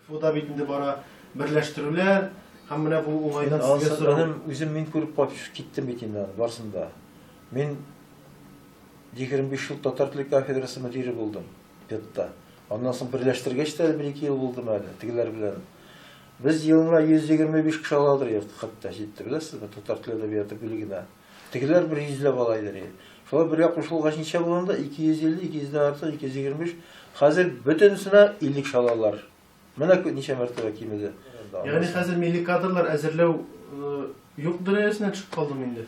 КФУда бит инде бара берләштерүләр һәм менә бу уңайдан сезгә сорау. Минем үзем мин күреп кайтып киттем бит инде аны, барысын да. Мин 25 ел татар теле кафедрасы мөдире булдым ПЕДта. Аннан соң берләштергәч тә бер-ике ел булдым әле тегеләр белән. Без елына 125 кеше аладыр идек, хәтта җитте, беләсезме, татар теле әдәбияты бүлегенә. Тегеләр бер йөзләп ала иде. Шулай бергә кушылгач ничә була анда? 250, 200 дән артык, 225. Хәзер бөтенесенә 50 кеше алалар. Менә ничә мәртәбә кимеде. Ягъни хәзер милли кадрлар әзерләү юк дәрәҗәсенә төшеп калдымы инде?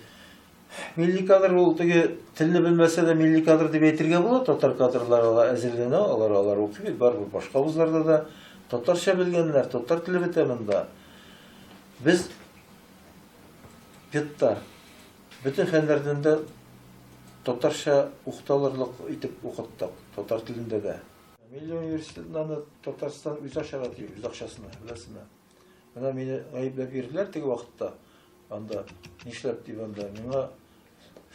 Милли кадр ул теге телне белмәсә дә милли кадр дип әйтергә була. Татар кадрлары ала әзерләнә, алар алар укый бит, барыбер башка вузларда да татарча белгәннәр, татар теле бетә монда. Без ПЕДта бөтен фәннәрдән дә татарча укыта алырлык итеп укыттык, татар телендә дә. Милли университетны аны Татарстан үзе ачарга тиеш, үз акчасына, беләсезме? Менә мине гаепләп йөрделәр теге вакытта. Анда нишләп дип анда миңа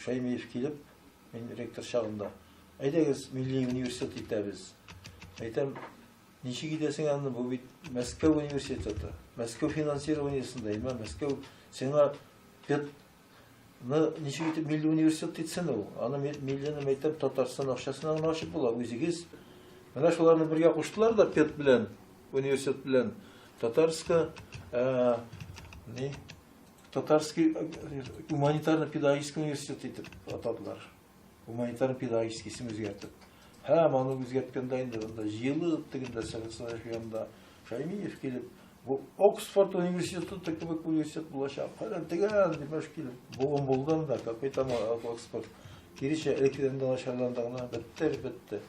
Шәймиев килеп, мин ректор чагында, әйдәгез милли университет итәбез. Әйтәм, ничек итәсең аны, бу бит Мәскәү университеты, Мәскәү финансированиесендә, имә Мәскәү сиңа пед ны ничек итеп милли университет итсен ул? Аны миллины мәйтәм Татарстан акчасына гына ачып була, үзегез. Менә шуларны бергә куштылар да пед белән, университет белән. Татарская, не, Татарский гуманитарно-педагогический университет итеп атадылар. Гуманитарно-педагогический исем үзгәртеп. Һәм аны үзгәрткәндә инде монда җыелып тегендә Совет Союзы янында Шаймиев килеп, бу Оксфорд университеты кебек университет булачак. Фәлән тегән дип аш килеп, буын булды анда, какой там Оксфорд. Киречә элеккедән дә начарланды гына, бетте, бетте.